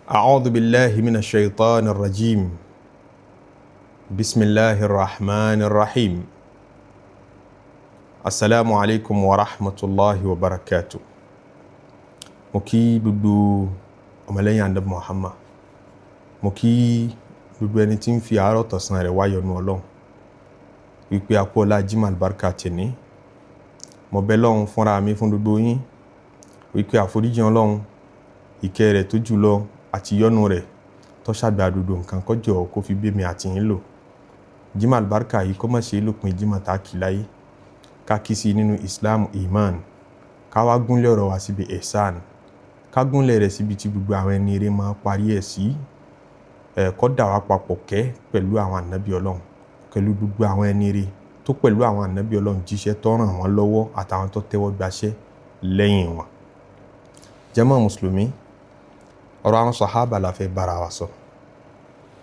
أعوذ بالله من الشيطان الرجيم. بسم الله الرحمن الرحيم. السلام عليكم ورحمة الله وبركاته. Mo kí gbogbo ọmọlẹ́yìn Ànábì Muhammad. Mo kí gbogbo ẹni tí ń fi àárọ̀ tọ̀sán rẹ̀ wáyọ̀nù Ọlọ́run wípé a kú ọlá Jímọ̀ àlùbáríkà tèní. Mo bẹ̀ Ọlọ́run fúnra mi, fún gbogbo yín, wípé àforíjì Ọlọ́run, ìkẹ́ rẹ̀ tó jùlọ àti ìyọ́nú rẹ̀ tó ṣàgbà gbogbo nǹkan, kó jọ̀ọ́ kó fi bí mi àti yín lò. Jímọ̀ àlùbáríkà yìí, kó má ṣe lópin Jímọ̀ tá a kì láyé. Ká kí sí nínú Islam, iman, ká wá gúnlẹ̀ ọ̀rọ̀ wá síbi ihsan, ká gúnlẹ̀ rẹ̀ síbi tí gbogbo àwọn ẹni eré máa parí ẹ̀ sí. Ẹ̀ kó dà wá papọ̀ kẹ́ pẹ̀lú àwọn ànábì Ọlọ́run, pẹ̀lú gbogbo àwọn ẹni eré tó pẹ̀lú àwọn ànábì Ọlọ́run jíṣẹ́, tó ràn wọ́n lọ́wọ́, àtàwọn tó tẹ́wọ́ gbaṣẹ́ lẹ́yìn wọn. Jàmá mùsùlùmí, ọ̀rọ̀ àwọn sàhábà la fẹ́ bára wa sọ.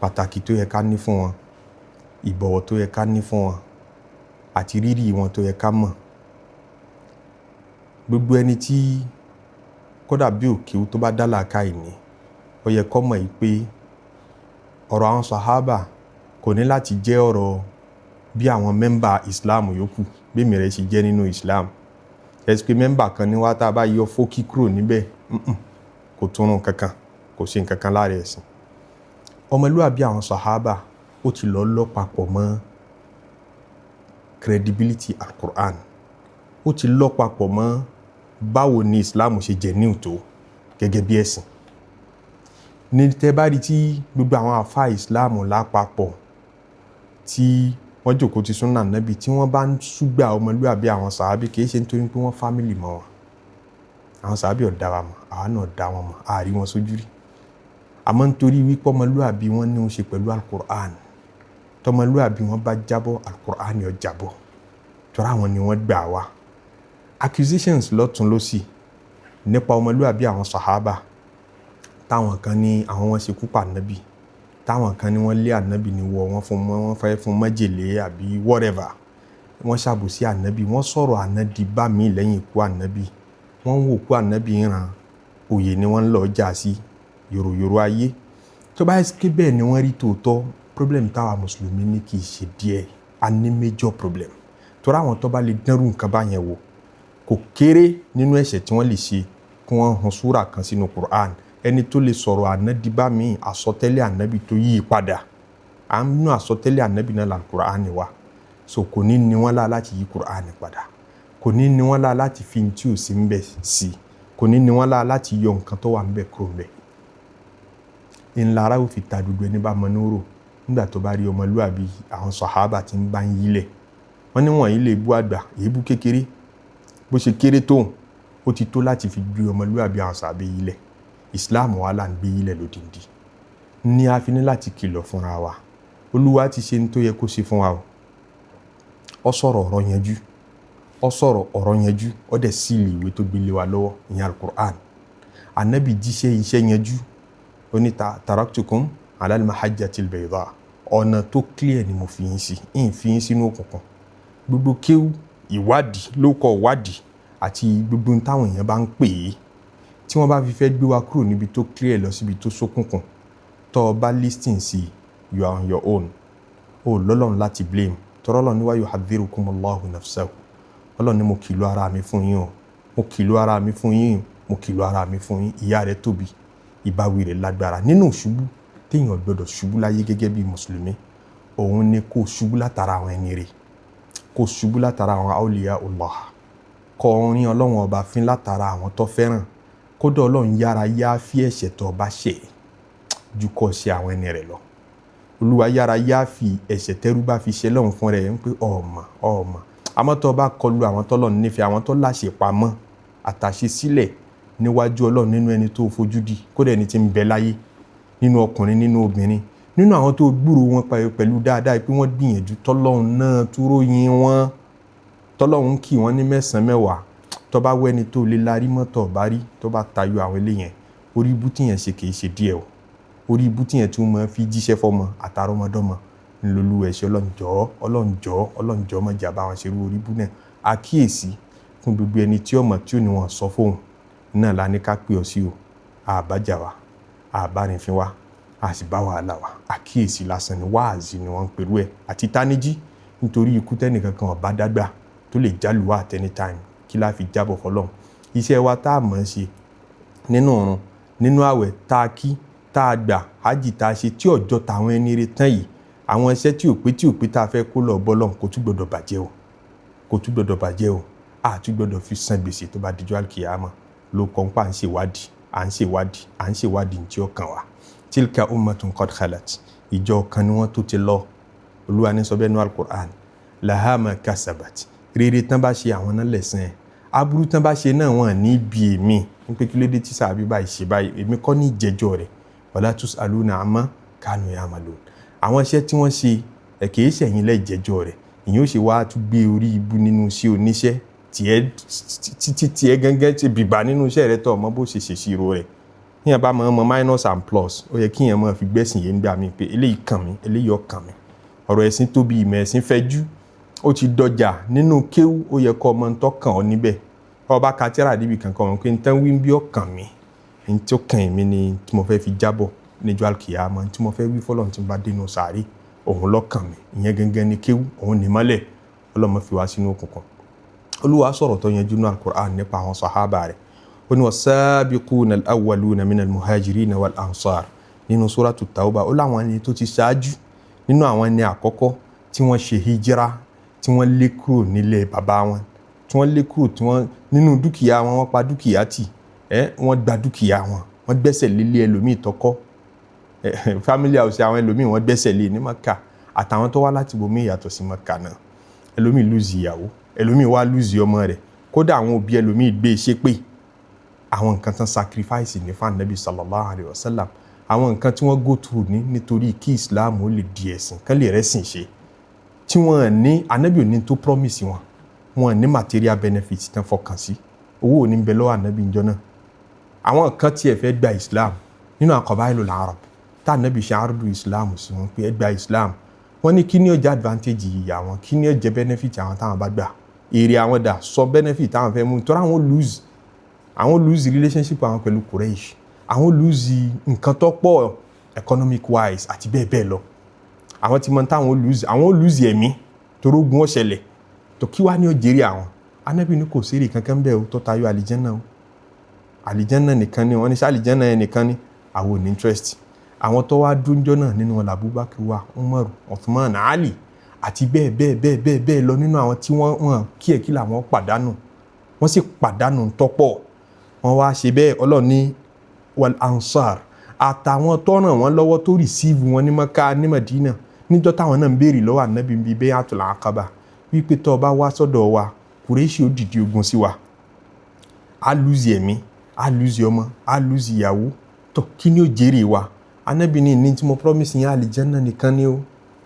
Pàtàkì tó yẹ ká ní fún wọn, ìbọ̀wọ̀ tó yẹ ká ní fún wọn, àti rírì wọn tó yẹ ká mọ̀. Gbogbo ẹni tí kódà bí ò kéwú, tó bá dá làákàyè ní, ó yẹ kó mọ̀ yìí pé ọ̀rọ̀ àwọn sàhábà kò ní láti jẹ́ ọ̀rọ̀ bí àwọn member Islam yòókù, bí èmi rẹ̀ ṣe jẹ́ nínú Islam. Ẹ sì pé member kan ní wá, tá a bá yọ fókí kúrò níbẹ̀, kò túnrun kankan, kò ṣe nǹkan kan lára ẹ̀sìn. Ọmọlúwàbí àwọn sàhábà, ó ti lọ lọ papọ̀ mọ́ credibility Al-Qur'an, ó ti lọ papọ̀ mọ́ báwo ni Islam ṣe jẹ́ ní òtó gẹ́gẹ́ bí ẹ̀sìn. Ní tẹ́ bá rí tí gbogbo àwọn àfa Islam lápapọ̀ tí wọ́n jókòó ti súnà nábì, tí wọ́n bá ń ṣúgbà ọmọlúwàbí àwọn sàhábì, kì í ṣe nítorí pé wọ́n family mọ́ wọn. Àwọn sàhábì ò dá wa mọ̀, àwa náà dá wọn mọ̀, a rí wọn sójú rí. Àmọ́ nítorí wípé ọmọlúwàbí wọn ní ó ṣe pẹ̀lú Al-Qur'an, tọmọlúwàbí wọn bá jábọ́, Al-Qur'an yóò jábọ́, torí àwọn ni wọ́n gbà wá. Accusations lọ́tún lọ́sì nípa ọmọlúwàbí àwọn sàhábà, táwọn kan ní àwọn wọn ṣekú pa ànábì, táwọn kan ní wọ́n lé ànábì ní wọ wọ́n fún wọ́n fẹ́ fún májèlé àbí whatever, wọ́n ṣàbòsí ànábì, wọ́n sọ̀rọ̀ ànábì bá mi lẹ́yìn ikú ànábì, wọ́n ń wò kú ànábì ràn òye ni wọ́n ń lọ jà sí yòròyòrò ayé. Tó bá yẹ kí bẹ́ẹ̀ ni wọ́n rí tòótọ́, problem táwa mùsùlùmí ní kì í ṣe díẹ̀. A ní major problem, torí àwọn tó bá lè dánrù nǹkan báyẹn wò, kò kéré nínú ẹ̀ṣẹ̀ tí wọ́n lè ṣe kí wọ́n hun súrà kan sínú Quran. Ẹni tó lè sọ̀rọ̀ ànábì bá mi, àsọtẹ́lẹ̀ ànábì tó yí padà, à ń nú àsọtẹ́lẹ̀ ànábì náà là Quran wa. So kò ní ní wọ́n lá láti yí Quran padà, kò ní ní wọ́n lá láti fi tí ò sí ń bẹ̀ sí, kò ní ní wọ́n lá láti yọ nǹkan tó wà ń bẹ̀ kúrò ń bẹ̀. Ńlá ara ò fi ta gbogbo ẹni bá mọ núrò nígbà tó bá rí ọmọlúwàbí àwọn sàhábà tí ń bá ń yílẹ̀. Wọ́n ní wọ̀nyí lè bú àgbà, èébú kékeré, bó ṣe kéré tóun, ó ti tó láti fi gbé ọmọlúwàbí àwọn sàbẹ̀ yílẹ̀. Islam wa là ń gbé yílẹ̀ lódìndí ní a fi ní láti kìlọ̀ fúnra wa. Olúwa ti ṣe ní tó yẹ kó ṣe fún wa o. Ó sọ̀rọ̀ ọ̀rọ̀ yanjú, ó sọ̀rọ̀ ọ̀rọ̀ yanjú, ó dẹ̀ seal ìwé tó gbélé wa lọ́wọ́, ìyẹn Al-Qur'an. Anabi jíṣẹ́ iṣẹ́ yanjú. Ó ní taraktukum ala al-mahajjatil bayda, ọ̀nà tó clear ni mo fi yín sí, yín fi yín sínú òkùnkùn. Gbogbo kéwú ìwádìí ló kọ ìwádìí àti gbogbo ohun táwọn èèyàn bá ń pè é, tí wọ́n bá fi fẹ́ gbé wa kúrò níbi tó clear lọ síbi tó ṣókùnkùn, tó o bá listen sí, you are on your own. O lọ́lọ́run láti blame, tọ́rọ́ Ọlọ́run ní wa yuhadhdhirukumullahu nafsahu. Ọlọ́run ní mo kìlọ̀ ara mi fún yín o, mo kìlọ̀ ara mi fún yín, mo kìlọ̀ ara mi fún yín. Ìyà rẹ̀ tóbi, ìbáwí rẹ̀ lágbára. Nínú ṣubú téèyàn gbọdọ̀ ṣubú láyé gẹ́gẹ́ bí mùsùlùmí, òun ni kó ṣubú látara àwọn ẹni rẹ̀, kó ṣubú látara àwọn awliya Allah, kọ́ orin Ọlọ́run ọba fín látara àwọn tó fẹ́ràn. Kódà Ọlọ́run yára yá fi ẹ̀ṣẹ̀ tó bá ṣẹ̀ ju kó ṣe àwọn ẹni rẹ̀ lọ. Olúwa yára yá fi ẹ̀ṣẹ̀ tẹ́rú bá fi ṣe lọ́hùn fún rẹ̀ ń pé ọ̀mà ọ̀mà. Àmọ́ tó bá kọlu àwọn tọ́lọ́run nífẹ̀ẹ́, àwọn tó láṣẹ pamọ́ àtàṣe sílẹ̀ níwájú Ọlọ́run, nínú ẹni tó fojú di, kódà ẹni tí ń bẹ láyé, nínú ọkùnrin, nínú obìnrin, nínú àwọn tó gbúrò wọn pẹ̀lú dáadáa pé wọ́n gbìyànjú, tọ́lọ́run náà túró yin wọn, tọ́lọ́run kì wọ́n ní mẹ́sàn-án mẹ́wàá, tó bá wẹ́ni tó lè larí mọ́tò bá rí, tó bá tayọ àwọn eléyẹn, orí ibú tíyẹn ṣe kì í ṣe díẹ̀ o. Orí ibú tíyẹn tún máa fi jíṣẹ́ fọmọ àtàrọmọdọ́mọ ńlọlú ẹ̀ṣẹ̀. Ọlọ́njọ́, Ọlọ́njọ́, Ọlọ́njọ́, má jà bá wọn ṣerú orí ibú náà. Àkíyèsí fún gbogbo ẹni tí ọmọ tí ò ní wọn sọ fóun náà la ní ká pè ọ sí o. Àbájá wa Àbárìnfín wa, a sì bá wàhálà wa. Àkíyèsí lásán ni, wáàzí ni wọ́n ń perú ẹ̀ àti táníjí, nítorí ikú tẹ́nìkan kan ọ̀bá dágbà tó lè jálùwà at any time. Kí la fi jábọ̀ fọlọ́run? Iṣẹ́ wa tá a mọ̀ ọ́n ṣe nínú ọ̀run, nínú àwẹ̀ tá a kí, tá a gbà, hájì tá a ṣe, tí ọjọ́ tàwọn ẹni rẹ tán yìí, àwọn iṣẹ́ tí ò pé, tí ò pé, tá a fẹ́ kó lọ bọ́lọ́run, kò tún gbọdọ̀ bàjẹ́ o, kò tún gbọdọ̀ bàjẹ́ o. A tún gbọdọ̀ fi san gbèsè tó bá dijọ́ àlùkìyámà ló kọ́ ń pa. À ń ṣèwádìí, à ń ṣèwádìí, à ń ṣèwádìí ní tí ó kàn wá. Tilka ummatun qad khalat, ìjọ kan ni wọ́n tó ti lọ. Olúwa ní sọ bẹ́ẹ̀ ní Alukur'an. Laha ma kasabat, rere tán bá ṣe, àwọn náà lẹ̀san ẹ̀. Aburú tán bá ṣe náà, wọ́n ní bí èmi ní pé kí ló dé tí sàbí báyìí ṣe báyìí, èmi kọ́ ní ìjẹ́jọ́ rẹ̀. Wala tus'aluna amma kanu ya'malun. Àwọn iṣẹ́ tí wọ́n ṣe ẹ̀, kìí ṣẹ̀yìn lẹ́jẹ̀jọ́ rẹ̀. Ìyẹn ó ṣe wá tún gbé orí ibu nínú iṣẹ́ oníṣẹ́ tiẹ̀, títí tiẹ̀ gángan ti bìbà nínú iṣẹ́ rẹ̀, tó ọmọ bó ṣe ṣèṣirò rẹ̀. Kíyàn bá máa mọ minus and plus, ó yẹ kíyàn máa fi gbẹ́sìn yé nígbà míì pé eléyìí kàn mí, eléyìí ò kàn mí. Ọ̀rọ̀ ẹ̀sìn tóbi, ìmọ̀ ẹ̀sìn fẹ̀jú, ó ti dọjà nínú kéwú. Ó yẹ kó ọmọ tó kàn ọ́ níbẹ̀. Ọba ka tírà níbi kankan wọn pé n tán wí bí ó kàn mí, n tó kàn mí ni tí mo fẹ́ fi jábọ̀ níjọ́ àlùkìyámà, tí mo fẹ́ wí fọlọ́run tí n bá dénú sàárè, òun ló kàn mí. Ìyẹn gangan ni kéwú, òun ní mọ́lẹ̀. Ọlọ́mọ fi wá sínú òkùnkùn. Olúwa sọ̀rọ̀ tó yanjú ní Alukur'an nípa àwọn sàhábà rẹ̀. Ó ní was-sabiquna al-awwaluna minal muhajirina wal ansar nínú Suratu Tawba. Ó láwọn ẹni tó ti ṣáájú nínú àwọn ẹni àkọ́kọ́ tí wọ́n ṣe hijira, tí wọ́n lé kúrò nílé bàbá wọn, tí wọ́n lé kúrò, tí wọ́n nínú dúkìá wọn, wọ́n pa dúkìá tì ẹ́, wọ́n gba dúkìá wọn, wọ́n gbẹ́sẹ̀ lélé ẹlòmíì tọkọ́, family house àwọn ẹlòmíì, wọ́n gbẹ́sẹ̀ lé ní Maka, àtàwọn tó wá láti ibòmíì yàtọ̀ sí Maka náà. Ẹlòmíì lose ìyàwó, ẹlòmíì wá lose ọmọ rẹ̀, kódà àwọn òbí ẹlòmíì gbé e ṣépè. Àwọn nǹkan tán sacrifice ní fún Anabi sallallahu alayhi wa sallam, àwọn nǹkan tí wọ́n go through ní nítorí kí Islam ó lè di ẹ̀sìn kán lè rẹ́sìn ṣe, tí wọ́n ní Anabi ò ní tó promise wọn, wọn ní material benefit tán fọkàn sí. Owó ò ní bẹ lọ́wọ́ Anabi njọ́ náà. Àwọn kan tiẹ̀ fẹ́ gba Islam nínú qabailul Arab tá Anabi ṣe ardu Islam sí wọn pé ẹ gba Islam, wọ́n ní kí ni ó jẹ́ advantage yìí àwọn, kí ni ó jẹ́ benefit àwọn táwọn bá gbà, èrè àwọn dà, sọ benefit táwọn fẹ́ mú, torí àwọn lose relationship àwọn pẹ̀lú Quraysh, àwọn lose nǹkan tó pọ̀ economic wise àti bẹ́ẹ̀ bẹ́ẹ̀ lọ. Àwọn tí mọ táwọn lose, àwọn lose ẹ̀mí torí ogun ó ṣẹlẹ̀ tó. Kí wàá ní ó jèrè àwọn? Ànábì ní kò sérè kankan bẹ́ẹ̀ o tó tayọ àlìjẹ́nà o, àlìjẹ́nà nìkan ni. Wọ́n ní sá àlìjẹ́nà yẹn nìkan ni àwọn ò ní interest. Àwọn tó wá dúnjọ́ náà, nínú wọn l'Abubakar wà, Umar, Uthman, Ali àti bẹ́ẹ̀ bẹ́ẹ̀ bẹ́ẹ̀ bẹ́ẹ̀ bẹ́ẹ̀ lọ nínú àwọn tí wọ́n wọ́n kí ẹ̀ kí làwọn pàdánù. Wọ́n sì pàdánù tọ́pọ̀. Wọ́n wá ṣe bẹ́ẹ̀. Ọlọ́run ní wal ansar, àtàwọn tó ràn wọ́n lọ́wọ́, tó receive wọn ní Maka, ní Madina, níjọ́ táwọn náà ń béèrè lọ́wọ́ Ànábì bíi Bay'atul Aqaba wípé tó o bá wá sọ́dọ̀ wa, Kùrẹ́ṣì ó dìde ogun sí wa, á lose ẹ̀mí, á lose ọmọ, á lose ìyàwó, tó kí ni ó jèrè wa? Ànábì ní tí mo promise yín, àlìjánnà nìkan ni ó.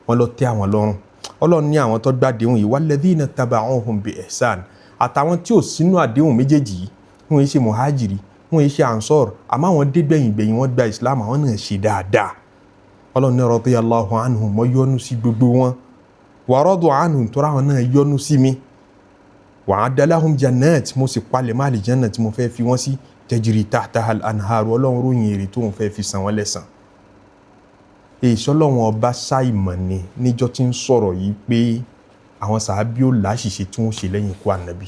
Wọ́n lọ tẹ́ àwọn lọ́rùn. Ọlọ́run ní àwọn tó gbàdéhùn yìí, walladhina taba'uhum bi ihsan, àtàwọn tí ò sínú àdéhùn méjèèjì yìí, wọ́n yìí ṣe muhajiri, wọ́n yìí ṣe ansor, àmọ́ àwọn dé gbẹ̀yìn gbẹ̀yìn, wọ́n gba Islam, àwọn náà ṣe dáadáa. Ọlọ́run ní radiyallahu anhum, mo yọ́nú sí gbogbo wọn, wa radu anhum, tó ráwọn náà yọ́nú sí mi, wa'adda lahum jannat, mo sì palẹ̀ má àlìjánà tí mo fẹ́ fi wọ́n sí, tajri tahtaha al-anharu. Ọlọ́run ròyìn èrè tó ń fẹ́ fi san wọ́n lẹ́san. Èso Ọlọ́run ọba ṣàìmọ̀ ni níjọ́ tí ń sọ̀rọ̀ yìí pé àwọn sàábí ò láṣìṣe tí wọ́n ṣe lẹ́yìn ikú Ànábì.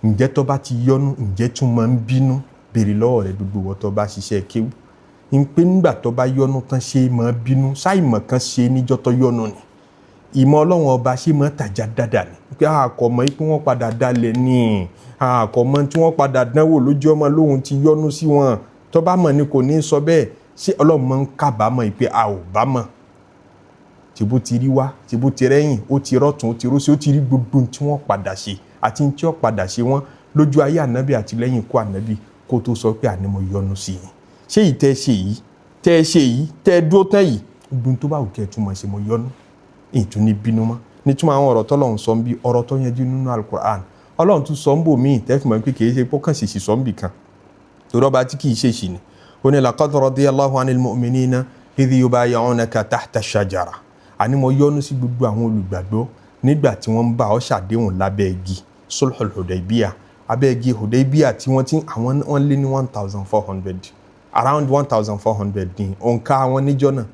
Ǹjẹ́ tó bá ti yọ́nú, ǹjẹ́ tún máa ń bínú? Béèrè lọ́wọ́ rẹ̀ gbogbo wọ́n tó bá ṣiṣẹ́ kéwú ń pé nígbà tó bá yọ́nú tán, ṣe máa bínú? Ṣàìmọ̀ kan ṣe níjọ́ tó yọ́nú ni. Ìmọ̀ Ọlọ́run ọba ṣe máa tàjà dáadáa ni pé àkọ́mọ́ pé wọ́n padà dalẹ̀ ní àkọ́mọ́ tí wọ́n padà dánwò lójú ọmọ lóhun ti yọ́nú sí wọn. Tó bá mọ̀ ni kò ní sọ bẹ́ẹ̀. Ṣé Ọlọ́run máa ń kábàámọ̀ pé a ò bá mọ̀? Tìbú ti rí wá, tìbú ti rẹ́yìn, ó ti rọ́tún, ó ti rósì, ó ti rí gbogbo tí wọ́n padà ṣe àti tí wọ́n padà ṣe wọ́n lójú ayé Ànábì àti lẹ́yìn ikú Ànábì, kó tó sọ pé àní mo yọ́nú sí yín. Ṣé yìí tẹ́ ṣe yìí, tẹ́ ṣe yìí, tẹ́ dúró tán yìí, gbogbo tó bá wù kẹ́ ẹ túmọ̀ ṣe, mo yọ́nú, ìtún ní bínú mọ́. Nítumọ̀ àwọn ọ̀rọ̀ tọ́lọ́run sọ ń bí ọ̀rọ̀ tó yanjú nínú Alukur'an, Ọlọ́run tún sọ ń bò míì tẹ́ fi mọ̀ pé kì í ṣe pọ́kàn ṣèṣì sọ ń bì kan, torí ọba tí kì í ṣèṣì ni. Ó ní laqad radiyallahu anil mu'minina idh yubayi'unaka tahta shajara. Àní mo yọ́nú sí gbogbo àwọn olùgbàgbọ́ nígbà tí wọ́n ń bá ọ ṣàdéhùn lábẹ́ igi sulhul Hudaybiyah, abẹ́ igi Hudaybiyah, tí wọ́n ti àwọn wọ́n lé ní 1400. Around 1400 ní òǹkà àwọn níjọ́ náà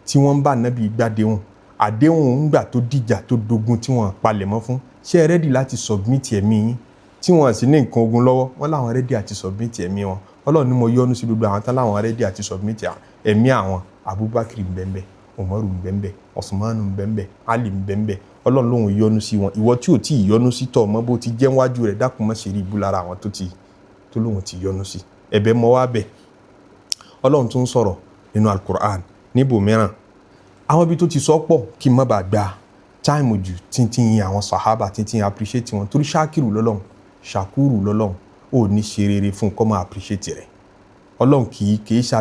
tí wọ́n ń bá ànábì gbàdéhùn àdéhùn ńgbà tó dìjà, tó dogun, tí wọ́n palẹ̀ mọ́ fún. Ṣé ẹ ready láti submit ẹ̀mí yín? Tí wọ́n sì ní nǹkan ogun lọ́wọ́, wọ́n láwọn ready àti submit ẹ̀mí wọn. Ọlọ́run ní mo yọ́nú sí gbogbo àwọn tán láwọn ready àti submit ẹ̀mí àwọn. Abubakar ńbẹ́ńbẹ́, Umaru ńbẹ́ńbẹ́, Osmanu ńbẹ́ńbẹ́, Ali ńbẹ́ńbẹ́. Ọlọ́run lòun yọ́nú sí wọn. Ìwọ tí ò tí ì yọ́nú sí tọ̀ mọ́ bó ti jẹ́ wájú rẹ̀, dákun, má ṣe rí ibú lára àwọn tó ti tó lóun ti yọ́nú sí. Ẹ̀bẹ̀ mọ́ wá bẹ̀. Ọlọ́run tún sọ̀rọ̀ nínú Alukur'an níbòmíràn. Àwọn ibi tó ti sọ pọ̀, kí n má bàa gba time jù, títí yin àwọn sahaba, títí appreciate wọn, torí ṣáàkìrù lọ́lọ́run, ṣàkúrù lọ́lọ́run. Ò ní ṣe rere fún kó máa appreciate rẹ̀. Ọlọ́run kì í ṣe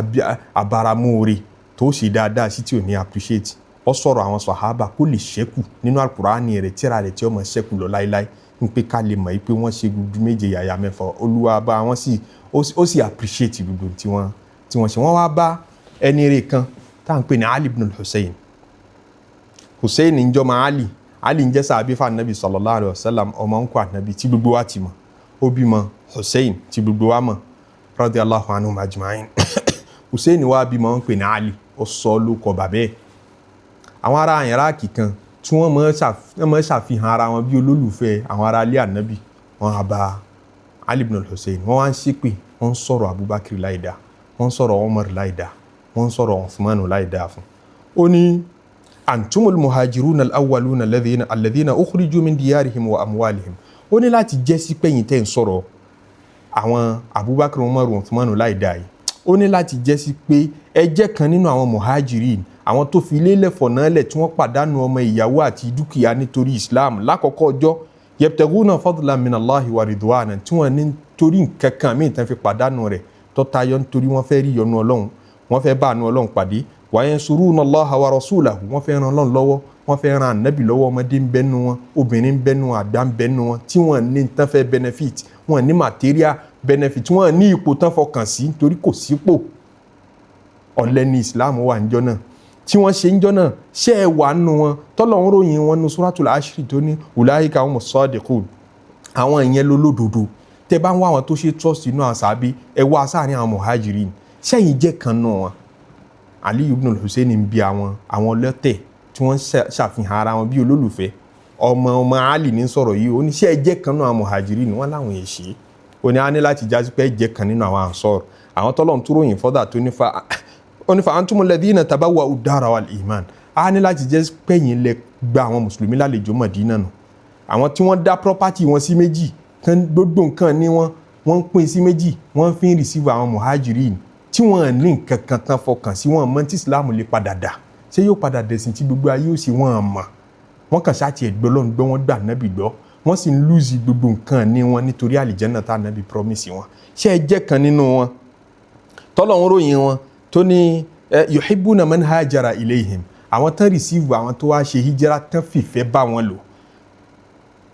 abáramóore tó ṣe dáadáa sí tí ò ní appreciate. Ó sọ̀rọ̀ àwọn sahaba kó lè ṣẹ́kù nínú Alukur'ani rẹ̀, tíra rẹ̀ tí ó máa ṣẹ́kù lọ láéláé, ń pé ká lè mọ̀ pé wọ́n ṣe gudu méje, yàyà mẹ́fà. Olúwa bá wọn sì, ó sì appreciate gbogbo tí wọ́n ṣe. Wọ́n wá bá ẹni rẹ̀ kan tá à ń pè ní Ali ibn Hussein. Hussein ń jọmọ Ali. Ali ń jẹ́ sàbí fún anabi sallallahu alayhi wa sallam, ọmọ ń kọ́ anabi tí gbogbo wa ti mọ̀. Ó bímọ Hussein tí gbogbo wa mọ̀, radiyallahu anhum ajma'in. Hussein wá bímọ, ń pè ní Ali. Ó sọ lóko bàbẹ́ ẹ̀. Àwọn ará Iraq kan tí wọ́n máa ṣàfihàn ara wọn bí olólùfẹ́ àwọn ará ilé ànábì, wọ́n á bá Ali ibn Hussein, wọ́n wá ń ṣépè, wọ́n ń sọ̀rọ̀ Abubakar láìda, wọ́n ń sọ̀rọ̀ Umar láìda, wọ́n ń sọ̀rọ̀ Uthman láìda fún. Ó ní antumul muhajiruna al-awwaluna alladhina ukhriju min diyarihim wa amwalihim. Ó ní láti jẹ́ sí pẹ́yìn tẹ́ ń sọ̀rọ̀ àwọn Abubakar, Umar, Uthman láìda yìí, ó ní láti jẹ́ sí pé ẹ jẹ́ kan nínú àwọn muhajirin, àwọn tó fi ilé lẹ̀fọ̀ náà lẹ̀, tí wọ́n pàdánù ọmọ, ìyàwó àti dúkìá nítorí Islam lákọ̀ọ́kọ́ ọjọ́, yabtaguna fadlan minallahi wa ridwana, tí wọ́n ní torí nǹkan kan míì tán fi pàdánù rẹ̀ tó tayọ nítorí wọ́n fẹ́ rí ìyọ́nú Ọlọ́run, wọ́n fẹ́ bá àánú Ọlọ́run pàdé, wa yansuruna Allaha wa rasulahu, wọ́n fẹ́ ran Ọlọ́run lọ́wọ́, wọ́n fẹ́ ran ànábì lọ́wọ́. Ọmọdé ń bẹ́nu wọn, obìnrin ń bẹ́nu wọn, àgbà ń bẹ́nu wọn, tí wọ́n ní tán fẹ́ benefit, wọ́n ní material benefit, wọ́n ní ipò tán fọkàn sí, torí kò sípò. Ọ̀lẹ ní Islam wà níjọ́ náà tí wọ́n ṣe níjọ́ náà. Ṣé ẹ wà nù wọn tọ́lọ̀ ń ròyìn wọn nu Suratul Ashri tó ní ulaika humus sadiqun? Àwọn ìyẹn lólódodo. Tẹ bá ń wá àwọn tó ṣe trust inú àwọn sàbí, ẹ wá sáàrin àwọn muhajirin. Sẹ́yìn jẹ́ kan nù wọn? Ali ibn al-Hussein ń bi àwọn ọlọ́tẹ̀ tí wọ́n ṣàfihàn ara wọn bí olólùfẹ́. Ọmọ ọmọ Ali ní sọ̀rọ̀ yìí. Ó ní ṣé ẹ jẹ́ kan nù àwọn muhajirin? Wọn láwọn yẹn ṣe. Ó ní a ní láti jásí pé ẹ jẹ́ kan nínú àwọn ansar, àwọn tọ́lọ̀ ń túròyìn fọ́dà tó nífa. Ó ní fa antumul ladhina tabawwa'u ad-dara wal iman. A ní láti jẹ́ pẹ́yìn lẹ gba àwọn mùsùlùmí lálejò Mọ̀dínà nù, àwọn tí wọ́n dá property wọn sí méjì tán, gbogbo nǹkan ní wọn, wọ́n ń pín sí méjì, wọ́n fi ń receive àwọn muhajirin tí wọ́n ní nǹkan kan tán fọkàn sí. Wọn mọ̀ tí Islam lè padà dà. Ṣé yóò padà dẹ̀sìn tí gbogbo ayé ó sì? Wọ́n mọ̀ wọ́n kàn ṣáà tiẹ̀ gbọ́ lọ́n gbọ́, wọ́n gbà nábì gbọ́, wọ́n sì ń lose gbogbo nǹkan ní wọn nítorí àlìjẹ́nà tá nábì promise wọn. Ṣé ẹ jẹ́ kan nínú wọn tọ́lọ̀ ń ròyìn wọn tó ní yuhibbuna man hajara ilayhim, àwọn tán receive àwọn tó wá ṣe hijira, tán fìfẹ́ bá wọn lò,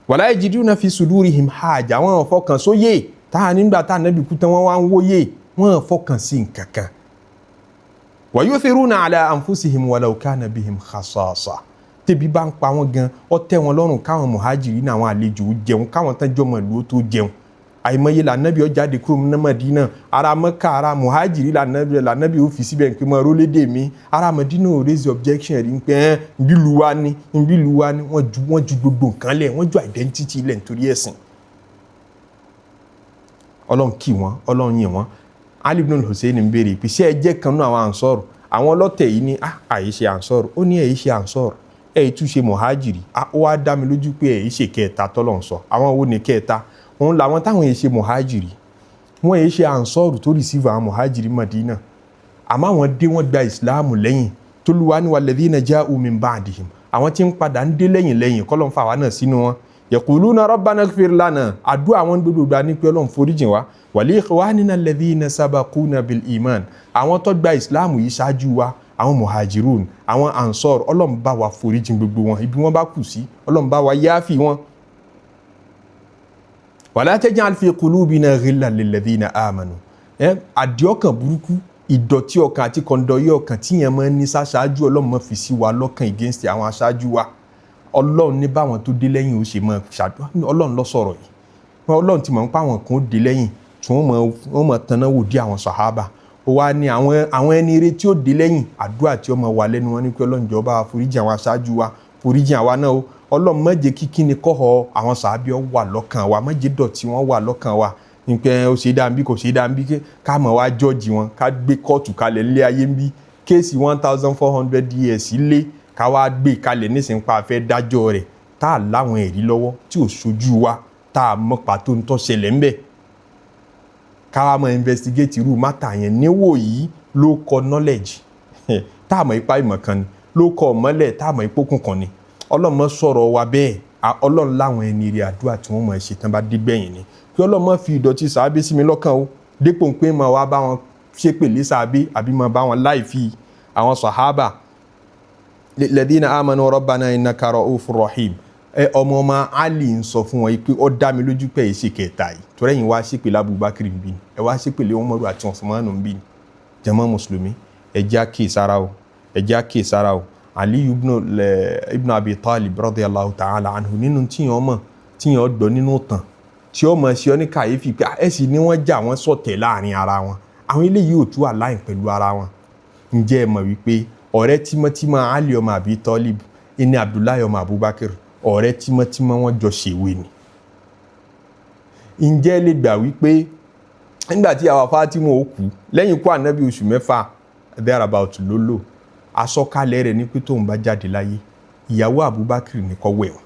wala yajiduna fi sudurihim haja, àwọn ò fọkàn sóyè tá a nígbà tá ànábì kú tán, wọ́n wá ń wóyè, wọ́n ò fọkàn sí nǹkan kan, wa yuthiruna ala anfusihim walau kana bihim khasasa. Tẹ́bi bá ń pa wọ́n gan, ó tẹ́ wọn lọ́rùn káwọn muhajiri ní àwọn àlejò jẹun káwọn tán jọmọ ìlú ó tó jẹun. Àìmọye lànàbí ó jáde kúrò ní Mádínà, ara Mẹ́kà, ara muhajiri lànàbí ó fi síbẹ̀ pé mo rólédè mi. Ara Mádínà ò raise objection rí pé ẹ́ nbí lu wa ni, nbí lu wa ni. Wọ́n ju gbogbo nǹkan lẹ̀, wọ́n ju identity lẹ̀ nítorí ẹ̀sìn. Ọlọ́run kì wọ́n, Ọlọ́run yìn wọ́n. Ali ibn Hussein ń béèrè pé ṣé ẹ jẹ́ kan nínú àwọn ansọ́rù? Àwọn ọlọ́tẹ̀ yìí ní àyè ṣe ansọ́rù. Ó ní ẹ̀yí ṣe ansọ́rù, ẹ̀yí tún ṣe muhajiri. Ó wá dá mi lójú pé ẹ̀yí ṣe kẹta tọ́lọ̀ ń sọ. Àwọn wo ni kẹta? Òun làwọn táwọn yìí ṣe muhajiri, wọ́n yìí ṣe ansọ́rù tó receive àwọn muhajiri Madina, àmọ́ àwọn dé, wọ́n gba ìsìláàmù lẹ́yìn. Tólúwa ní walladhina ja'u min ba'dihim, àwọn tí ń padà ń dé lẹ́yìn lẹ́yìn, kọ́lọ́n fà wá náà sínú wọn, yaquluna rabbana ighfir lana, àdúrà àwọn gbogbo gba ní pé Ọlọ́run foríjìn wá, wa li ikhwanina alladhina sabaquna bil iman, àwọn tó gba ìsìláàmù yìí ṣáájú wa, àwọn muhajirun, àwọn ansor, Ọlọ́run bá wa foríjìn gbogbo wọn, ibi wọn bá kù sí, Ọlọ́run bá wa yááfì wọn. Wala taj'al fi qulubina ghillan lilladhina amanu. Àdìọ́kàn burúkú, ìdọ̀tí ọkàn àti kọ̀ǹdọ̀yé ọkàn tí yẹn máa ń ní sáṣáájú, Ọlọ́run máa fi sí wa lọ́kàn against àwọn aṣáájú wa. Ọlọ́run ní báwọn tó dé lẹ́yìn ó ṣe máa ṣàdúrà. Ọlọ́run ló sọ̀rọ̀ yìí. Ọlọ́run ti mọ̀ ń pa àwọn kan ó dé lẹ́yìn tí wọ́n mọ̀ tanná wò dé àwọn sàhábà. Ó wá ní àwọn ẹni eré tí ó dé lẹ́yìn, àdúrà tí ó máa wà lẹ́nu wọn ní pé Ọlọ́run jọ̀ọ́ bá wa foríjì àwọn aṣáájú wa, foríjì àwa náà o. Ọlọ́run má jẹ́ kí kíni kọ́họ àwọn sàábí ọ wà lọ́kàn wa, má jẹ́ dọ̀tí wọn wà lọ́kàn wa, ní pé ó ṣe dáa bí kò ṣe dáa bí, ká mọ̀ wá jọ́ọ̀jì wọn, ká gbé kóòtù kalẹ̀ nílé ayé ń bí case 1400 years lé, ká wá gbé kalẹ̀ nísìnyí pa fẹ́ dájọ́ rẹ̀, tá a láwọn ẹ̀rí lọ́wọ́ tí ò ṣojú wa, tá a mọ̀ pàtó ń tó ṣẹlẹ̀ ńbẹ̀, ká wá mọ̀ investigate irú matter yẹn níwò yìí ló kọ knowledge tá a mọ̀ ipá ìmọ̀ kan ni, ló kọ mọ́lẹ̀ tá a mọ̀ ipò kùnkùn ni. Ọlọ́run má sọ̀rọ̀ wa bẹ́ẹ̀. Ọlọ́run láwọn ẹni rí àdúrà tí wọ́n mọ̀ ṣe tán bá dé gbẹ̀yìn ni kí Ọlọ́run má fi ìdọ̀tí sàábé sí mi lọ́kàn o, dépò pé máa wá bá wọn ṣépèlé sàábé àbí máa bá wọn láì fi àwọn sàhábà ladina amanu rabbana innaka ra'ufur rahim. Ẹ ọmọ Ali ń sọ fún wọn pé ó dá mi lójú pé èsì kẹta yìí torí ẹ̀yin wá ṣépèlé Abubakar ń bí ni, ẹ wá ṣépèlé Umaru àti Usmanu ń bí ni. Jàmá mùsùlùmí, ẹ jẹ́ á kíyèsára o, ẹ jẹ́ á kíyèsára o. Ali ibn Abi Talib radiyallahu ta'ala anhu, nínú tíyàn mọ̀ tíyàn gbọ́ nínú tàn tí ó mọ̀ ṣe ọ́ ní kàyéfì pé ẹ sì ní wọ́n jà, wọ́n ṣọ̀tẹ̀ láàrin ara wọn, àwọn eléyìí ò tú àláìn pẹ̀lú ara wọn. Ǹjẹ́ ẹ mọ̀ wípé ọ̀rẹ́ tímọ́tímọ́ Ali ọmọ Abi Talib ní Abdullahi ọmọ Abubakar, ọ̀rẹ́ tímọ́tímọ́ wọn jọ ṣèwé ni? Ǹjẹ́ ẹ lè gbà wípé nígbà tí àwa Fatima ó kú, lẹ́yìn ikú ànábì oṣù 6 thereabout ló lò, àsọkalẹ̀ rẹ̀ ní pé tóun bá jáde láyé, ìyàwó Abubakar ní kó wẹ̀ wọ́n.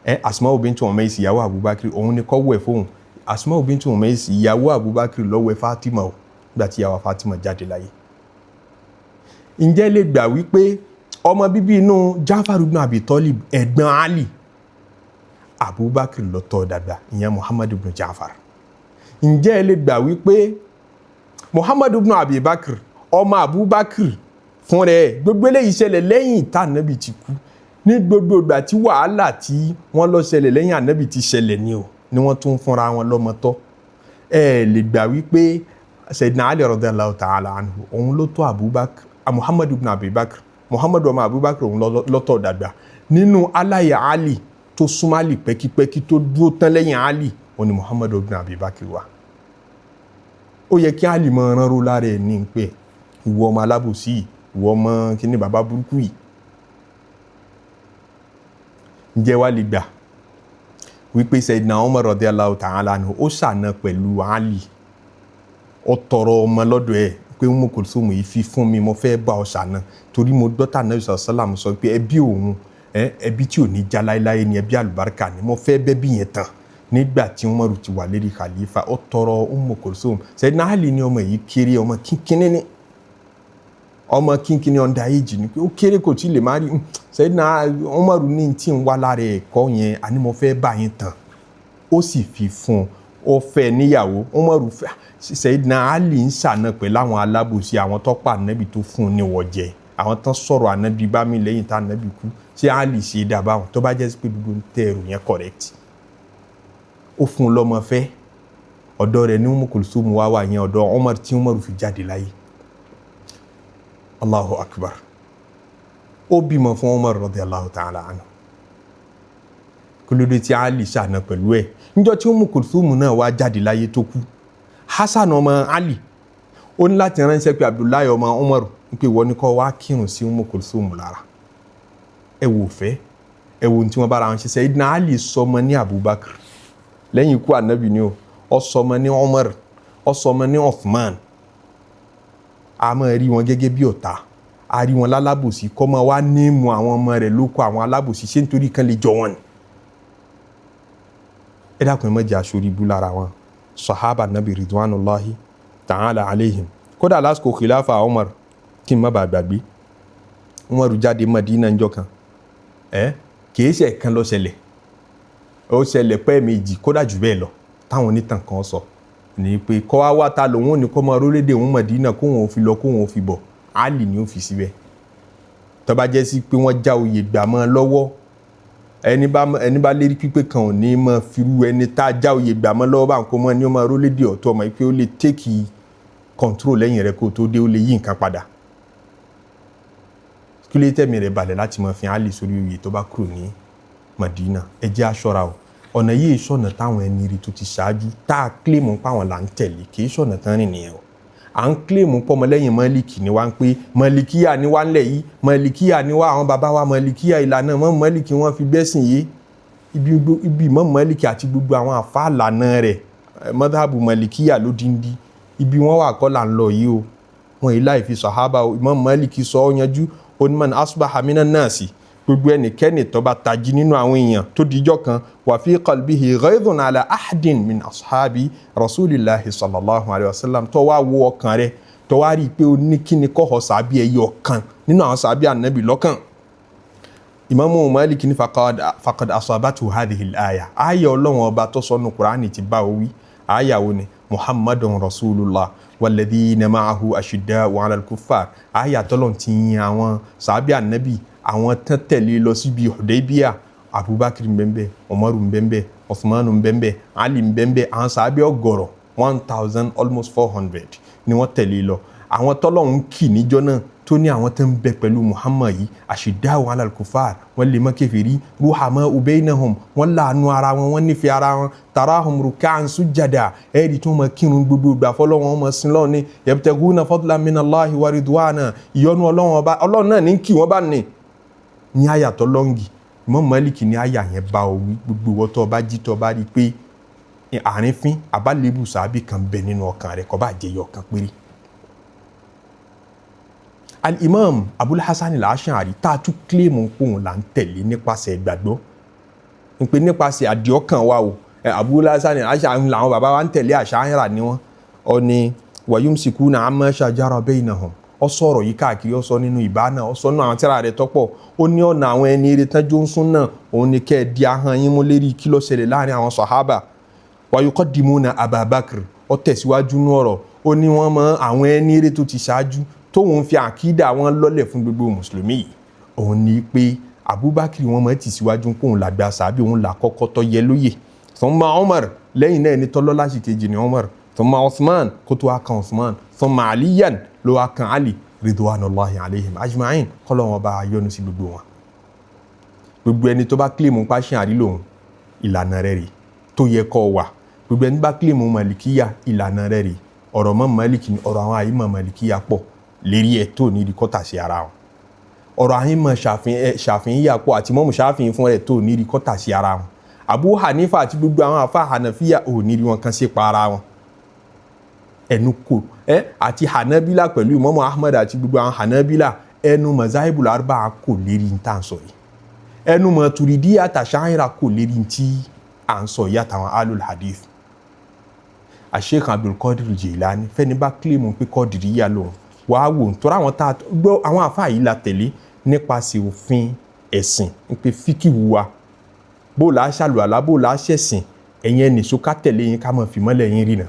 Ẹ Asma'u bintu Umays, ìyàwó Abubakar, òun ní kó wẹ̀ fóun. Asma'u bintu Umays, ìyàwó Abubakar, ló wẹ̀ Fatima o nígbà tí ìyàwó Fatima jáde láyé. Ǹjẹ́ lè gbà wípé ọmọ bíbí inú Jafar ibn Abi Talib, ẹ̀gbọ́n Ali, Abubakar ló tọ́ dàgbà, ìyẹn Muhammad ibn Jafar? Ǹjẹ́ ẹ lè gbà wípé Muhammad ibn Abi Bakr, ọmọ Abubakar fún rẹ̀, gbogbo eléyìí ṣẹlẹ̀ lẹ́yìn tá ànábì ti kú, ní gbogbo ìgbà tí wàhálà tí wọ́n lọ ṣẹlẹ̀ lẹ́yìn ànábì ti ṣẹlẹ̀ ni o, ni wọ́n tún fúnra wọn lọ́mọ tọ́? Ẹ lè gbà wípé Sayyidina Ali radiyallahu ta'ala anhu, òun ló tọ́ Abubakar, Muhammad ibn Abi Bakr, Muhammad ọmọ Abubakar, òun ló tọ́ dàgbà. Nínú aláya Ali tó súnmọ́ Ali pẹ́kípẹ́kí, tó dúró tán lẹ́yìn Ali, òun ni Muhammad ibn Abi Bakr wà. Ó yẹ kí Ali máa rán ro lára ẹ̀ ní pé ìwọ ọmọ alábòsí yìí, ìwọ ọmọ kíní bàbá burúkú yìí. Ǹjẹ́ wàá lè gbà wípé Sayyidina Umar radiyallahu ta'ala anhu, ó ṣàna pẹ̀lú Ali, ó tọrọ ọmọ lọ́dọ̀ ẹ̀ pé Umm Kulthum yìí, fi fún mi, mo fẹ́ bá ọ ṣàna, torí mo gbọ́ tà Nabi sallam sọ pé ẹbí òun, ẹbí tí ò ní já láéláé ni, ẹbí àlùbáríkà ni, mo fẹ́ bẹ́bí yẹn tán. Nígbà tí Umaru ti wà lérí khalifa, ó tọrọ Umm Kulthum. Sayyidina Ali ní ọmọ yìí kéré, ọmọ kínkínní ni, ọmọ kínkínní, under age ni, pé ó kéré, kò tí ì lè má rí. Sayyidina Umaru ní tí ń wá lára ẹ̀kọ́ yẹn, àní mo fẹ́ bá yín tán. Ó sì fi fún un, ó fẹ́ níyàwó. Umaru fẹ́ Sayyidina Ali ń ṣàna pẹ̀lú àwọn alábòsí, àwọn tó pa ànábì tó fún un ní wọ́jẹ, àwọn tán sọ̀rọ̀ ànábì bá mi lẹ́yìn tá ànábì kú. Ṣé Ali ṣe dà báwọn tó bá jẹ́ pé gbogbo ń tẹ ẹrù yẹn correct? Ó fún un lọ́mọ fẹ́, ọ̀dọ̀ rẹ̀ ní Umm Kulthum wá wà yẹn, ọ̀dọ̀ Umar, tí Umar fi jáde láyé. Allahu akbar. Ó bímọ fún Umar radiyallahu ta'ala anhu. Kí ló dé tí Ali ṣàna pẹ̀lú ẹ̀? Níjọ́ tí Umm Kulthum náà wá jáde láyé tó kú, Hasan ọmọ Ali, ó ní láti ránṣẹ́ pé Abdullahi ọmọ Umar pé ìwọ ni kó wá kírun sí Umm Kulthum lára. Ẹ wò fẹ́, ẹ wò ohun tí wọ́n bára wọn ṣe. Sayyidina Ali sọmọ ní Abubakar lẹ́yìn ikú anabi ni o, ó sọmọ ní Umar, ó sọmọ ní Uthman. A máa rí wọn gẹ́gẹ́ bí ọ̀tá, a rí wọn lálábòsí, kọ́ máa wá ní mu àwọn ọmọ rẹ̀ lóko àwọn alábòsí, ṣé nítorí kan lè jọ wọn ni? Ẹ dákun, ẹ má jẹ́ aṣorí ibú lára wọn sahaba nabi ridwanullahi ta'ala alayhim. Kódà lásìkò khilafa Umar, kí n má bàa gbàgbé, Umar jáde Madina njọ́ kan, ẹ kìí ṣe kan ló ṣẹlẹ̀, ó ṣẹlẹ̀ pẹ́ méjì, kódà jù bẹ́ẹ̀ lọ, táwọn onítàn kan sọ ní pé kọ́ wá wá ta lòun ò ní kọ́ máa rólédè òun Madina, kóun ò fi lọ, kóun ò fi bọ̀, Ali ni ó fi síbẹ̀. Tó bá jẹ́ sí pé wọ́n já oyè gbà mọ́ lọ́wọ́, ẹni bá lérí pípé kan ò ní mọ firu ẹni tá a já oyè gbà mọ́ lọ́wọ́ bá ń kó mọ́ ní ó máa rólédè ọ̀tọ̀ ọmọ pé ó lè take control lẹ́yìn rẹ̀ kó tó dé, ó lè yí nǹkan padà. Kí ló tẹ̀mí rẹ̀ balẹ̀ láti máa fi Ali sórí oyè tó bá kúrò ní Madina? Ẹ jẹ́ á ṣọ́ra o. Ọ̀nà yìí sọ̀nà táwọn ẹni rí tó ti ṣáájú tá a claim pa àwọn là ń tẹ̀lé, kì í sọ̀nà tán rìn nìyẹn o. À ń claim pọ́mọlẹ́yìn Málíkì ni wá, ń pé Málíkíyà ni wá ń lẹ̀ yìí, Málíkíyà ni wá, àwọn bàbá wa Málíkíyà, ìlànà mọ́ Málíkì wọ́n fi gbẹ́sìn yìí. Ibi ìmọ̀ Málíkì àti gbogbo àwọn àfa àlànà rẹ̀, madhabu Málíkíyà lódindi, ibi wọn wà kọ́ là ń lọ yìí o. Wọn yìí láì fi sàhábà o. Imam Málíkì sọ ọ́ yanjú, onímọ̀ asbaha minan nasi, gbogbo ẹnikẹ́ni tó bá tají nínú àwọn èèyàn tó dijọ́ kan, wa fi qalbihi ghaydhun ala ahadin min ashabi rasulillahi sallallahu alayhi wa sallam, tó wá wo ọkàn rẹ̀, tó wá rí i pé ó ní kíni kọ́họ̀ sàbí ẹyọ kan nínú àwọn sàbí ànábì lọ́kàn, Imamu Málíkì ní faqad asabatu hadhihi al-aya, aya Ọlọ́run Ọba tó sọnù Kùránì ti bá o wí. Aya wo ni? Muhammadun rasulullah walladhina ma'ahu ashidda'u 'ala al-kuffar. Aya tọ́lọ̀ ti yin àwọn sàbí ànábì, àwọn tán tẹ̀lé lọ síbi Hudaybiya. Abubakar nbẹ́nbẹ́, Umaru nbẹ́nbẹ́, Uthmanu nbẹ́nbẹ́, Ali nbẹ́nbẹ́, àwọn sàbí ọgọ́rọ̀ 1,000 almost 400 ni wọ́n tẹ̀lé lọ. Àwọn tọ́lọ̀ ń kì níjọ́ náà, tó ní àwọn tó ń bẹ pẹ̀lú Muhammad yìí, ashidda'u 'ala al-kuffar, wọ́n lè mọ́ kèfèrí, ruhama'u baynahum, wọ́n láàánú ara wọn, wọ́n nífẹ̀ẹ́ ara wọn, tarahum ruk'an sujjada, ẹ̀rí tó mọ kírun gbogbo ìgbà fọlọ́ wọn, mọ sin lọ́wọ́ ni, yabtaguna fadlan minallahi wa ridwana, ìyọ́nú Ọlọ́run Ọba. Ọlọ́run náà ní kí wọ́n bá ní àyà tó lọ́ngì. Imam Málíkì ní àyà yẹn bá o wí. Gbogbo ìwọ tó bá jí, tó bá rí i pé àrífín àbálẹ́bù sàábì kan bẹ nínú ọkàn rẹ, kó bá jẹyọ kan péré. Al-Imam Abul Hasan al-Ash'ari, tá a tún claim pòun là ń tẹ̀lé nípasẹ̀ ìgbàgbọ́, ń pè nípasẹ̀ àdìọ́kàn wa o, Abul Hasan al-Ash'ari làwọn bàbá wa ń tẹ̀lé, Ash'ari ni wọ́n. Ọ ni wa yumsikuna amma shajara baynahum. Ó sọ̀rọ̀ yìí káàkiri, ó sọ nínú Ìbánà, ó sọ nínú àwọn tírà rẹ̀ tọ́pọ̀. Ó ní ọ̀nà àwọn ẹni eré tán jó ń sún náà, òun ni kẹ́ ẹ di ahọ́n yín mú lérí kí ló ṣẹlẹ̀ láàrin àwọn sàhábà. Wa yuqaddimuna Aba Bakr. Ó tẹ̀síwájú nú ọ̀rọ̀, ó ní wọ́n mọ àwọn ẹni eré tó ti ṣáájú tóun fi àkídà wọn lọ́lẹ̀ fún gbogbo mùsùlùmí yìí, òun ni pé Abubakar, wọn mọ̀ ti síwájú kóun làgbà sàbí, òun là kọ́kọ́ tó yẹ lóye, thumma Umar, lẹ́yìn náà ẹni tọ́lọ́lá sì kejì ní Umar, thumma Uthman, kó tó wá kan Uthman, thumma Aliyan, ló wá kan Ali, ridwanullahi alayhim ajma'in, kọ́lọ́ wọn bá yọ́nú sí gbogbo wọn. Gbogbo ẹni tó bá claim pàṣẹ àrí lòun, ìlànà rẹ̀ rèé tó yẹ kó wà. Gbogbo ẹni bá claim Màlìkíyà, ìlànà rẹ̀ rèé. Ọ̀rọ̀ mọ́ Màlìkì ni ọ̀rọ̀ àwọn àyímọ̀ Màlìkíyà pọ̀ lérí ẹ̀ tó ní ìdíkọ́tà sí ara wọn. Ọ̀rọ̀ àyímọ̀ Ṣàfi'íyà pọ̀ àti mọ́mù Ṣàfi'í fún rẹ̀ tó ní ìdíkọ́tà sí ara wọn. Abu Hanifa àti gbogbo àwọn àfa Hanafiya ò ní rí wọn kan sí pa ara wọn, ẹnu kò ẹ àti Hanabila pẹ̀lú Imamu Ahmad àti gbogbo àwọn Hanabila. Ẹnu mazahibul arba'a kò lérí ní tà ń sọ yìí, ẹnu Maturidi àtàṣáhìrà kò lérí tí à ń sọ yìí, àtàwọn alul hadith. Sheikh Abdul Qadir Jilani, fẹ́ni bá claim pé Qadiriyya lòun, wàá wò nítorí àwọn tá a gbọ́, àwọn àfáà yìí la tẹ̀lé nípasẹ̀ òfin ẹ̀sìn, pé fíkìwù wa, bó la ṣàlùwàlá, bó la ṣẹ̀sìn, ẹ̀yin ẹnìṣó ká tẹ̀lé yín, ká mọ̀ fìmọ́lẹ̀ yín rìnà.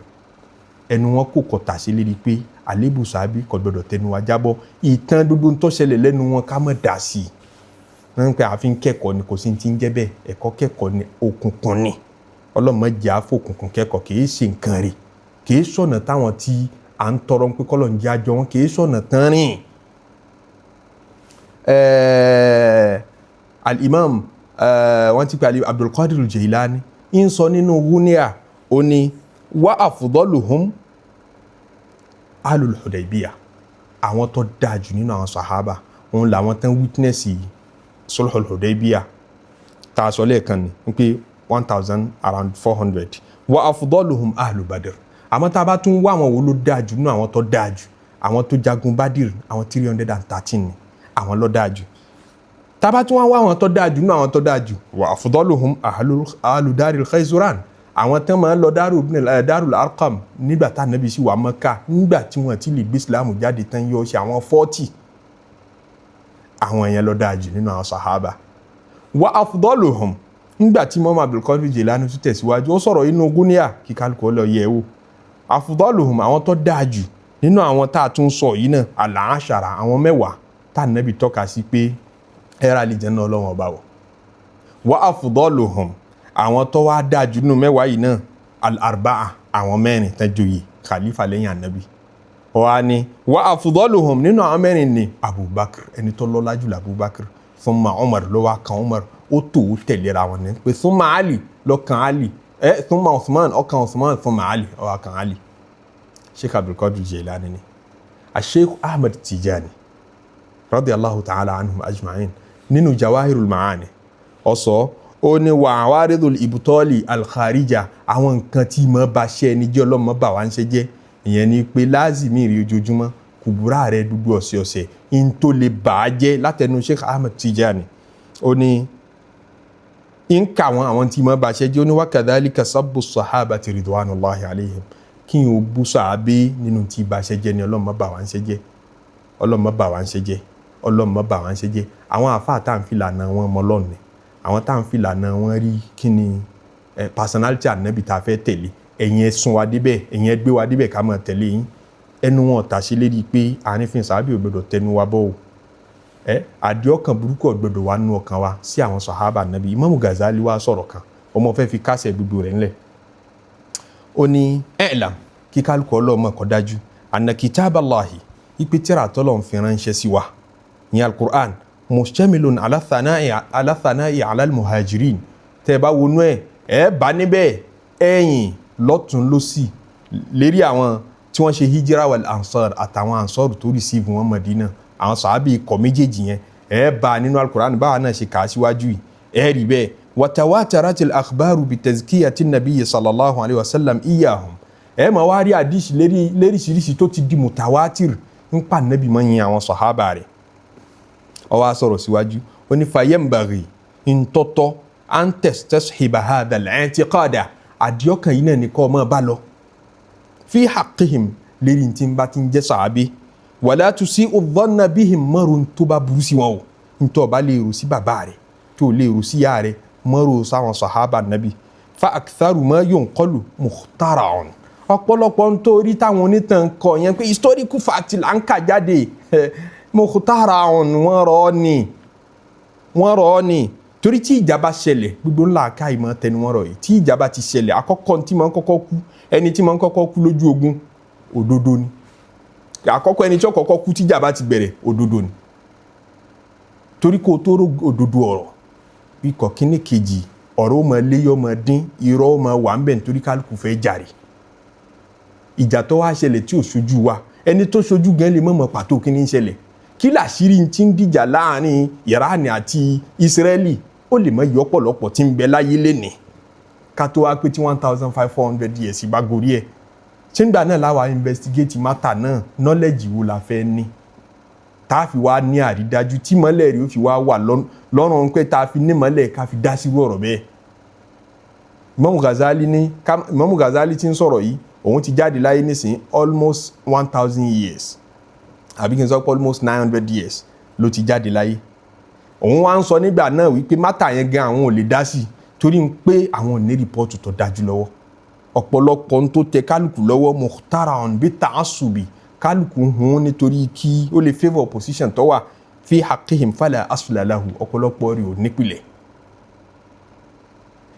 Ẹnu wọn kò kọ̀tà sí lérí pé àlébù sàábì kò gbọdọ̀ tẹnu wa jábọ́. Ìtàn gbogbo tó ṣẹlẹ̀ lẹ́nu wọn, ká mọ̀ dà sí i. Wọ́n ń pẹ́ àfi ń kẹ́kọ̀ọ́ ni, kò sí ti ń jẹ́ bẹ́ẹ̀. Ẹ̀kọ́ kẹ́kọ̀ọ́ ni, òkùnkùn ni. Ọlọ́mọ jẹ́ àfòkùnkùn kẹ́kọ̀ọ́, kì í ṣe nǹkan rẹ̀, kì í sọ̀nà táwọn tí à ń tọrọ pé kọ́lọ̀ ń jẹ́ àjọ wọn, kì í sọ̀nà tán rìn. Al-Imam, wọ́n ti pè Abdul Qadir Jilani, ń sọ nínú Ghunia, ó ní wa afdaluhum alul Hudaybiyah, àwọn tó dáa jù nínú àwọn sahaba, òun làwọn tán witness sulhul Hudaybiyah tá a sọ lẹ́ẹ̀kan, ni pé 1,000 around 400. Wa afdaluhum ahlu Badr. Àmọ́ tá a bá tún wá àwọn wo ló dáa jù nínú àwọn tó dáa jù, àwọn tó jagun Badr, àwọn 313 ni, àwọn ló dáa jù. Tá a bá tún wá àwọn tó dáa jù nínú àwọn tó dáa jù, wa afdaluhum ahlu daril Khayzuran, àwọn tán máa ń lọ Darul Arqam nígbà tá ànábì sì wà Mẹ́kà, nígbà tí wọ́n ti lè gbé Islam jáde tán, yọ ṣe àwọn 40, àwọn yẹn ló dáa jù nínú àwọn sahaba. Wa afdaluhum, nígbà tí mọ́mọ́ Abdulkadir Jilani tún tẹ̀síwájú, ó sọ̀rọ̀ inú Gúníà, kí kálukú lọ yẹ̀ wò. Afdaluhum, àwọn tó dáa jù nínú àwọn tá a tún sọ yìí náà, al-ashara, àwọn 10 tá ànábì tọ́ka sí pé ẹ̀rọ àlìjánnà Ọlọ́wọ́n ọba wọ̀. Wa afdaluhum, àwọn tó wá dáa jù nínú 10 yìí náà, al-arba'a, àwọn 4 tán joyè khalifa lẹ́yìn ànábì. Wà ní wa afdaluhum, nínú àwọn 4 ni Abubakar, ẹni tó lọ́lá jù Abubakar, thumma Umar, ló wá kan Umar, ó tó ó tẹ̀léra wọn ní pé thumma Ali, ló kan Ali, ẹ thumma Uthman, ó kan Uthman, thumma Ali, ó wá kan Ali. Sheikh Abdulkadir Jilani ni, Sheikh Ahmed Tijani radiyallahu ta'ala anhum ajma'in, nínú Jawahirul Ma'ani, ó sọ, ó ní wa awaridul ibtali alkharija, àwọn nǹkan tí mo bá ṣe ẹni jẹ́, ọlọ́mọ bá wa ń ṣe jẹ́. Ìyẹn ni pé láàzìmí rí ojoojúmọ́, kùbúrà rẹ dúdú ọ̀sẹ̀ọ̀sẹ̀ in tó lè bà á jẹ́. Látẹnu Sheikh Ahmed Tijani, ó ní ń kà wọ́n àwọn tí mo bá ṣe jẹ́. Ó ní wa kadhalika sabbu sahabati ridwanullahi alayhim, kí n ò bú sàábé nínú tí bá ṣe jẹ́ ni. Ọlọ́mọ bá wa ń ṣe jẹ́, ọlọ́mọ bá wa ń ṣe jẹ́, ọlọ́mọ bá wa ń ṣe jẹ́. Àwọn àfáà tá à ń fi lànà wọn mọ Ọlọ́run ni, àwọn tá à ń fi lànà wọn rí kí ni personality ànábì tá a fẹ́ tẹ̀lé. Ẹ̀yin ẹ sún wa débẹ̀, ẹ̀yin ẹ gbé wa débẹ̀, ká máa tẹ̀lé yín. Ẹnu wọn ọ̀tà sí lérí pé àrífín sàábì ò gbọdọ̀ tẹnu wa bọ́ o. Ẹ àdìọ́kàn burúkú ò gbọdọ̀ wà nínú ọkàn wa sí àwọn sàhábà ànábì. Imamu Ghazali wá sọ̀rọ̀ kan, ọmọ fẹ́ fi kásẹ̀ gbogbo rẹ̀ ńlẹ̀. Ó ní i'lam, kí kálukú ọlọ́mọ kọ́ dájú, anna kitaballahi, ipe tíra tọ́lọ̀ ń fi ránṣẹ́ sí wa ní Al-Qur'an, mustamilun ala thana'i ala thana'i ala al-muhajirin. Tẹ́ ẹ bá wọnú ẹ̀, ẹ bá níbẹ̀ ẹ̀yìn lọ́tún lọ́sì lérí àwọn tí wọ́n ṣe hijira, wal ansar, àtàwọn ansar tó receive wọn Madina, àwọn sàábì ikọ̀ méjèèjì yẹn, ẹ bá nínú Al-Qur'an. Báwa náà ṣe kà á síwájú yìí, ẹ rí bẹ́ẹ̀. Watawatarat al-akhbaru bi tazkiyati nabiyyi sallallahu alayhi wa sallam iyahum. Ẹ máa wá rí àdìsí lérí léríṣiríṣi tó ti di mutawatir ń pa nàbì mọ́ yin àwọn sàhábà rẹ̀. Ó wá sọ̀rọ̀ síwájú, ó ní fayembaghi, ntọ́tọ́, an tastashiba hadha al-i'tiqada, àdìọ́kàn yìí náà ní kọ́ ọmọ bá lọ, fi haqqihim, lérí tí ń bá ti ń jẹ́ sàábé, wala tusi'u dhanna bihim, mọ́rùn tó bá burú sí wọn o. Ntọ́ bá lè rò sí bàbá rẹ̀, tó lè rò sí ìyá rẹ̀, mọ́rò sáwọn sàhábà nàbì. Fa aktharu ma yunqalu mukhtara'un, ọ̀pọ̀lọpọ̀ nítorí táwọn onítàn kọ yẹn pé historical fact là ń kà jáde, mukhtara'un, wọ́n rọ̀ ọ́ ni, wọ́n rọ̀ ọ́ ni. Torí tí ìjà bá ṣẹlẹ̀, gbogbo ńlá ká ìmọ̀ tẹnu wọn rọ̀ yìí. Tí ìjà bá ti ṣẹlẹ̀, àkọ́kọ́ tí máa ń kọ́kọ́ kú, ẹni tí máa ń kọ́kọ́ kú lójú ogun, òdodo ni. Àkọ́kọ́ ẹni tí ó kọ́kọ́ kú tíjà bá ti bẹ̀rẹ̀, òdodo ni. Torí kó o tó rò òdodo ọ̀rọ̀ ikọ̀ kíní kejì, ọ̀rọ̀ ó máa lé, yọ́ máa dín, irọ́ ó máa wà ń bẹ̀, nítorí kálukú fẹ́ jàre. Ìjà tó wá ṣẹlẹ̀ tí ò ṣojú wa, ẹni tó ṣojú gan lè mọ̀mọ́ pàtó kíní ń ṣẹlẹ̀, kí làṣírí ti ń dìjà láàrin Iran àti Israeli, ó lè mọ ìyọ́ pọ̀lọpọ̀ tí ń bẹ láyé lénìí. Ká tó wá pé tí 1500 years bá gorí ẹ̀, ṣé ń gbà náà láwa investigate matter náà? Knowledge wo la fẹ́ ní tá a fi wá ní àrídájú tí mọ́lẹ̀ rí ó fi wá wà lọ́rùn pé tá a fi ní mọ́lẹ̀ ká fi dá sírú ọ̀rọ̀ bẹ́ẹ̀? Imam Ghazali ní, Imam Ghazali ti ń sọ̀rọ̀ yìí, òun ti jáde láyé nísìn almost 1000 years, àbí kí n sọ pé almost 900 years ló ti jáde láyé. Òun wá ń sọ nígbà náà wípé matter yẹn gan àwọn ò lè dá sí, torí pé àwọn ò ní report tó dájú lọ́wọ́. Ọ̀pọ̀lọpọ̀ ń tó tẹ kálukú lọ́wọ́, mukhtara'un bi ta'assubi, kálukú hun nítorí kí ó lè favour opposition tó wà, fi haqqihim fala asla lahu, ọ̀pọ̀lọpọ̀ rẹ̀ ò nípìlẹ̀.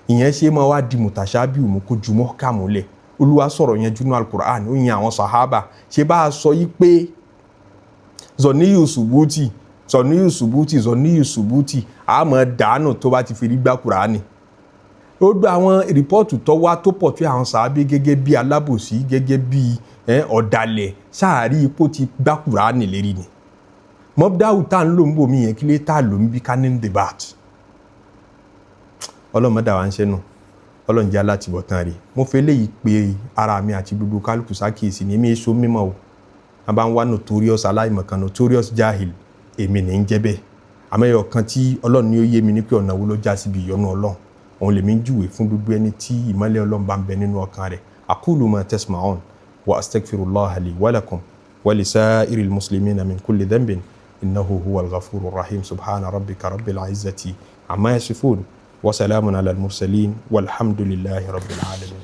Ìyẹn ṣe máa wá di mutashabihu mú kó ju muhkamu lẹ̀. Olúwa sọ̀rọ̀ yẹn júnú Al-Qur'an, ó yin àwọn sàhábà. Ṣe bá a sọ yí pé zọ̀níyù ṣùbútì, zọ̀níyù ṣùbútì, zọ̀níyù ṣùbútì, àmọ́ dànù tó bá ti fi rí gbá Kùránì. Ó gbọ́ àwọn report tó wá tó pọ̀ tó àwọn sàábé gẹ́gẹ́ bí alábòsí, gẹ́gẹ́ bí ọ̀dàlẹ̀, sáàrí ipò ti gbá Kùránì lérí ni. Mọ́bdáwù tá à ń lò ń bò mí yẹn, kí lè tá à lò ń bí ká ní debate. Ọlọ́mọdà wa ń ṣẹ́nu, Ọlọ́run jẹ́ alátìbọ̀tán rí. Mo fẹ́ léyìí pé ara mi àti gbogbo kálukú sákìyèsí ní èmi èso mímọ́ o. A bá ń wá notorious aláìmọ̀kan, notorious jahil, èmi ní ń jẹ́ bẹ́ẹ̀. Àmọ́ ẹyọ kan tí Ọlọ́run ní ó yé mi ní pé ọ̀nà wo ló já síbi ìyọ́nú Ọlọ́run, òun lèmi ń júwèé fún gbogbo ẹni tí ìmọ́lẹ̀ Ọlọ́run bá ń bẹ nínú ọkàn rẹ̀. Aqulu ma tasma'un wa astaghfirullaha li wa lakum wa lisa'iril muslimina min kulli dhanbin, innahu huwal ghafurur rahim. Subhana rabbika rabbil izzati amma yasifun wa salamun ala al mursalin, walhamdulillahi rabbil alamin.